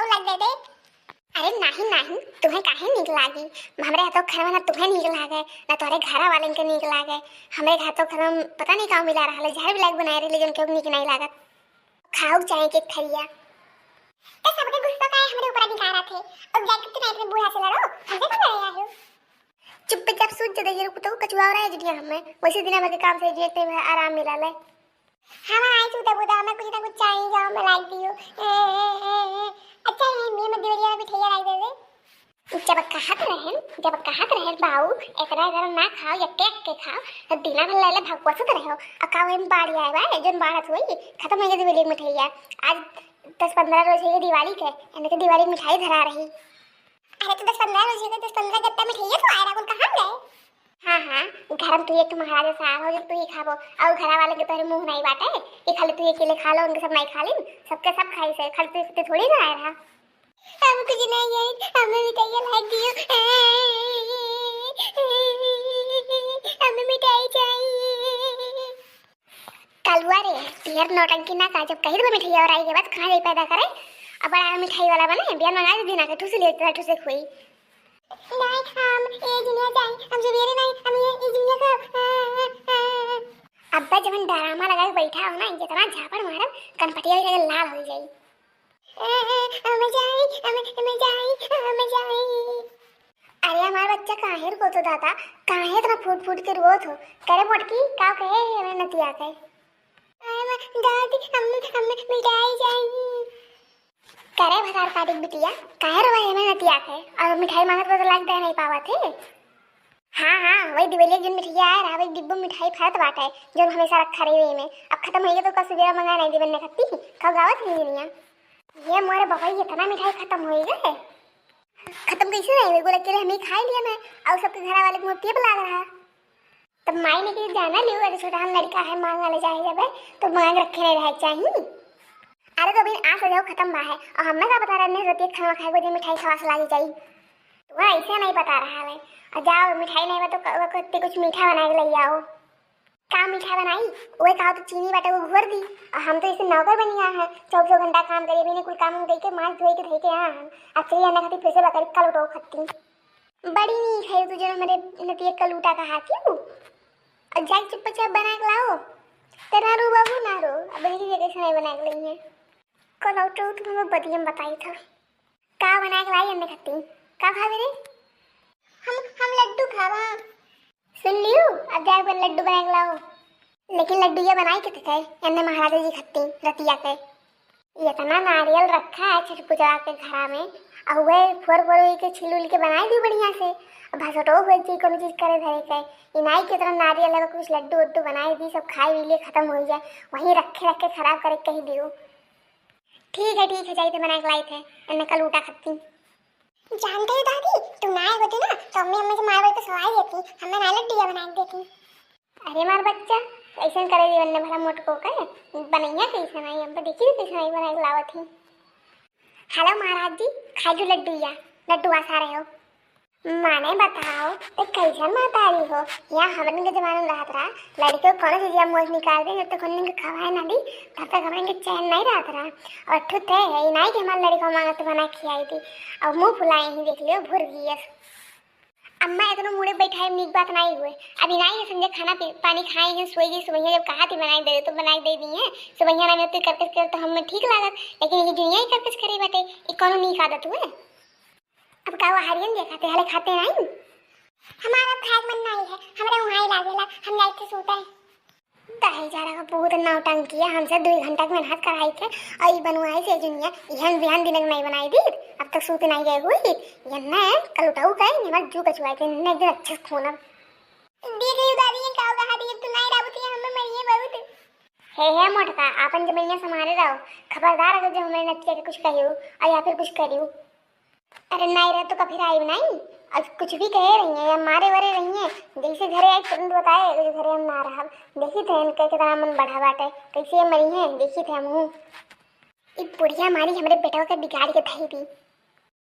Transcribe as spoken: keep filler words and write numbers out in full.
और लग दे दे। अरे नाही, नाही, तुहें काहे नीक लागी? हमरे हाथो खाना ना तुहें नीक लागे, ना तोहरे घरा वालन के नीक लागे। हमरे हाथो खाना में पता नहीं का मिला रहल है, जहर मिला के बनाए रहले, जौन केहू नीक नहीं लागत। खाऊ चाहे के थरिया। तो सबके गुस्सा काहे हमरे ऊपर निकालत है? अब जाके तू नहीं अपने बूढ़ा से लड़ो, हमसे क्यों लड़े आए हो? चुपचाप सूत जा, देखिए, रुक तो कछुआ हो रहा है जुटिया हमें। वैसे दिना भर के काम से जुटिया में आराम मिला ले। हाँ, हाँ, आई सूते बुदा, हमें कुछ ना कुछ चाहिए, जाओ, मैं लाई दियो। ए, ए, ए, ए, अच्छा, ये, ये मत दिवलिया में मिठाइया लाई दे दे। जब कहत रहन, जब कहत रहन बाऊ, इतना, इतना ना खाओ, यक्के, यक्के खाओ, तो दिना भर ले, ले भगवसत रहो। आ का वही में बाढ़ आए बा, जौन बाढ़त हुई, खत्म हो गई दिवाली की मिठाइया। आज दस पन्द्रह रोज हो गए दिवाली के, यानी कि दिवाली की मिठाई धरा रही। अरे तो दस पन्द्रह रोज हो गए, दस पन्द्रह गत्ता मिठाइया तो आए रहा, कुल कहाँ गए? हाँ, हाँ, घर में तू एक महाराजा साहब हो, जो तू ही खाबो, और घरा वाले के तोहरे मुंह नहीं बाटे, ये खाली तू अकेले खा लो, उनके सब नहीं खा लेन, सबके सब खाई से, खाली तू, तू थोड़ी ना आए रहा। हम कुछ नहीं है, हमें मिठाइयाँ ला दियो। हमें मिठाई चाहिए। कलुआ रे, ढेर नौटंकी ना का, जब कही देबे मिठाई और आई के बाद कहाँ जाई पैदा करे? अब बड़ा मिठाई वाला बने, बिहान मंगा दे दिना के, ठूस लिए, ठूसे खुई। नहीं, हम ए दुनिया जाई, हम जुबियरे नहीं, हम ये, ये दुनिया का, अब्बा जवन डरामा लगा के बैठा हो ना, जितना झापड़ मारब, कनपटिया भी लगे लाल हो जाई। हम जाई, हम, हम जाई, हम जाई। अरे हमार बच्चा काहे रोत हो दादा, काहे इतना फूट फूट के रोत हो? करे मोटकी, का कहे है हमें नतिया के? अरे दादी, हम, हम मिठाई जाई। करे भतार काटी बिटिया, काहे रोवा है हमें नतिया के? और मिठाई मांगत बा तो लाग दे नहीं पावत है। हाँ, हाँ, वही दिवलिया जौन मिठाइया आए रहा, वही डिब्बो मिठाई फरत बाटे, जौन हमेशा रखा रही वही में। अब खत्म होइगे तो का सुबेरा मंगा नहीं देवन ने खत्ती, कब गावत है दुनिया? ये मोरे बाबा, ये इतना मिठाई खत्म होइगे। खत्म कैसे नहीं हुई? बोला, अकेले हमें खा लिया मैं, और सबके घर वाले के मुंह टेप लाग रहा। तब माई ने कही, "जाना लियो, अरे छोटा हम लड़का है, मांग वाले जाए जब है, तो मांग रखे नहीं रहे चाहिए।" अरे तो बिन आस जाओ खत्म बा है, और हमें का पता रहने रोटी खाना खाए को जे मिठाई खवास लागी जाई। वह ऐसे नहीं पता रहा है, और जाओ मिठाई नहीं बा तो क-, क-, कुछ मीठा बना के ले आओ। का मीठा बनाई? वही कहा तो चीनी बाटे वो घोर दी, और हम तो इसे नौकर बनिया है, चौबीसों घंटा काम करिए, बिना कुल काम हम कही के मांस धोई के धोई के यहाँ हम, अब चलिए अन्ना खाती फिर से बकरी कल उठो खत्ती। बड़ी नीक है तू, जो हमरे नतिया कलूटा कहा क्यों? और जाके चुपचाप बना के लाओ। ते ना रो बाबू, ना रो, अब देखिए कैसे नहीं बना के लाई है। कलौटो, तुम हमें बदियम बताई था। का बना के लाई अन्ने खत्ती? का खावे रे? हम, हम लड्डू खावा। सुन लियो, अब जाके अपन लड्डू बना के लाओ। लेकिन लड्डू ये बनाई के थे, अन्ने महाराजा जी खत्ती, रतिया के। इतना नारियल रखा है छठ पूजा के घरा में, और वह फोर फोर के छिल उल के बनाई दी बढ़िया से। अब भसटो हुए जी कोनो चीज करे धरे के, इनाई कितना नारियल है, कुछ लड्डू उड्डू बनाई दी, सब खाई भी लिए, खत्म हो जाए, वहीं रखे रखे खराब करे कही दियो। ठीक है, ठीक है, जाइते बना के लाई थे, एने कलूटा खत्ती। जानते हो दादी, तू ना आए होती ना, तो अम्मी अम्मी से मार तो सवाई देती, हमें ना लड्डिया बना के देती। अरे मार बच्चा, ऐसे करे जीवन में भला मोटको के बनैया कैसे नहीं, अब देखी कैसे नहीं बना के लावत ही। हेलो महाराज जी, खा लो लड्डू या, लड्डू आसा रहे हो। माने बताओ, तो कैसन महतारी हो? यहाँ हमन के जमाना में रहत रहा, लड़के को कौनो चीज या मुंह से निकाल दे, जब तक उन्हें के खवाए ना दी, तब तक हमन के चैन नहीं रहत रहा। और ठुत है, है, नहीं कि हमारे लड़का मांगत बना खियाई दी, और मुंह फुलाए ही देख लियो, भुर गियस। अम्मा इतनो मुड़े बैठाए नीक बात नहीं हुए। अभी नहीं है समझे, खाना पी-, पानी खाए हैं, सोई गई, सुबहिया जब कहा थी बनाए दे, तो बनाए दे दी है। सुबहिया ना में तू करकस कर तो हमें ठीक लागत, लेकिन ये दुनिया ही करकस करे बाटे, ये कौनो नीक आदत हुए? अब का वो हरियन देखा थे, हले खाते नहीं? हमारा अब खाए के मन नहीं है, हमारे वहाँ ही लागेला, हम जाए थे सूते। दहेजरा का बहुत नौटंकी है, हमसे दुई घंटा के मेहनत कराई के, और ई बनवाई से जुनिया, इहन बिहान दिन नहीं बनाई दी, अब तक सूत नहीं गए हुई, ये न कल उठाऊ गए, ये हमारे जू कचुआई थे, न एक दिन अच्छे से खून अब। देख लियो दादी, ये का कहा दी, तू नहीं राबती, हमें मरिए बहुत। हे, हे मोटका, आपन जमीनिया संभाले रहो, खबरदार अगर जो हमारे नतिया के कुछ कहियो, और या फिर कुछ करियो। अरे नाई रह तो का फिर आई नहीं, आज कुछ भी कहे रही है या मारे वारे रही है, जैसे घरे आई तुरंत बताए, अगर घरे हम ना रहब, देखी थे इनके कितना मन बढ़ा बाटे, कैसे ये मरी है, देखी थे हम हूँ। ई बुढ़िया मारी हमरे बेटवा के बिगाड़ के धई दी।